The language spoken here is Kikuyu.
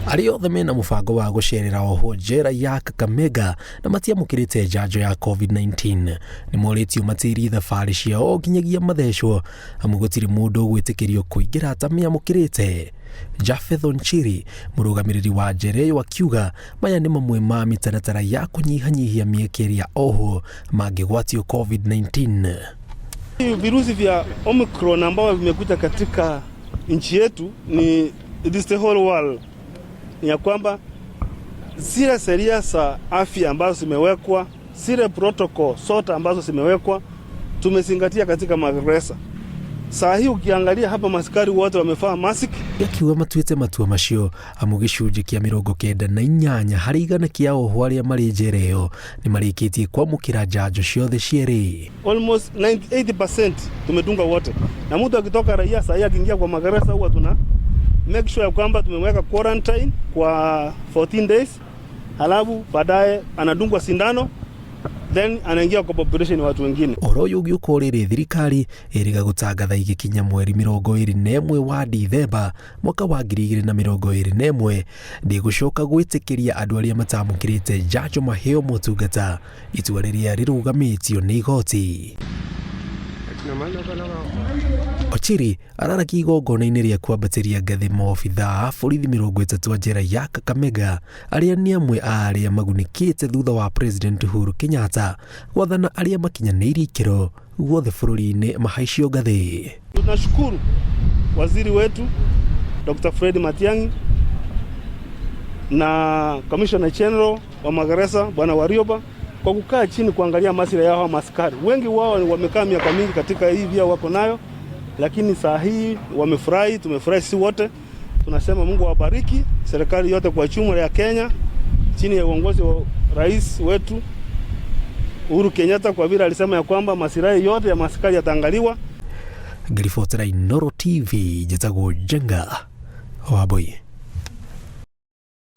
Arĩa othe mena mũbango wa gũcerera ohwo njera ya Kakamega na matiamũkĩrĩte njanjo ya COVID-19 nĩ morĩtio matĩrie thabarĩ ciao nginyagia mathecwo amu gũtirĩ mũndũ ũgwĩtĩkĩrio kũingĩra atamĩamũkĩrĩte. Japheth Onchiri, mũrũgamĩrĩri wa njera ĩyo akiuga maya nĩ mamwe ma mĩtaratara ya kũnyihanyihia mĩeke ĩrĩa ohwo mangĩgwatio COVID-19. Virusi vya Omicron ambavyo vimekuja katika nchi yetu ni it is the whole world, ni ya kwamba zile sheria za afya ambazo zimewekwa, zile protocol zote ambazo zimewekwa tumezingatia katika magereza. Saa hii ukiangalia hapa maskari wote wamevaa mask. Akiuga matuĩte matua macio amu gĩcunjĩ kĩa 98 harĩ igana kĩa ohwo arĩa marĩ njera ĩyo nĩ marĩkĩtie kwamũkĩra njanjo ciothe cierĩ. Almost 98% tumedunga wote, na mtu akitoka raia saa hii akiingia kwa magereza huwa tuna make sure ya kwamba tumemweka quarantine kwa 14 days, halafu baadaye anadungwa sindano then anaingia kwa population ya watu wengine. Ũhoro ũyũ ũgĩũka o rĩrĩ thirikari ĩrĩga gũtangatha igĩkinya mweri 21 wa Dithemba mwaka wa 2021 ndĩgũcoka gwĩtĩkĩria andũ arĩa matamũkĩrĩte njanjo maheo motungata, itua rĩrĩa rĩrũgamĩtio nĩ igoti. Ochiri araragia igongona-inĩ rĩa kwambatĩria ngathĩ maobithaa a borithi 30 a njera ya Kakamega arĩa nĩ amwe a arĩa magunĩkĩte thutha wa President Uhuru Kenyatta gwathana arĩa makinyanĩirie ikĩro guothe bũrũri-inĩ mahaicio ngathĩ. Tunashukuru waziri wetu Dr. Fred Matiang'i na Commissioner General wa magereza Bwana Warioba kwa kukaa chini kuangalia maslahi yao maskari. Wengi wao wamekaa miaka mingi katika hii vya wako nayo, lakini saa hii wamefurahi, tumefurahi sisi wote. Tunasema Mungu awabariki serikali yote kwa jumla ya Kenya chini ya uongozi wa rais wetu Uhuru Kenyatta, kwa vile alisema ya kwamba maslahi yote ya maskari yataangaliwa. Ngĩribotera Inooro TV, njĩtagwo Njenga Wambui.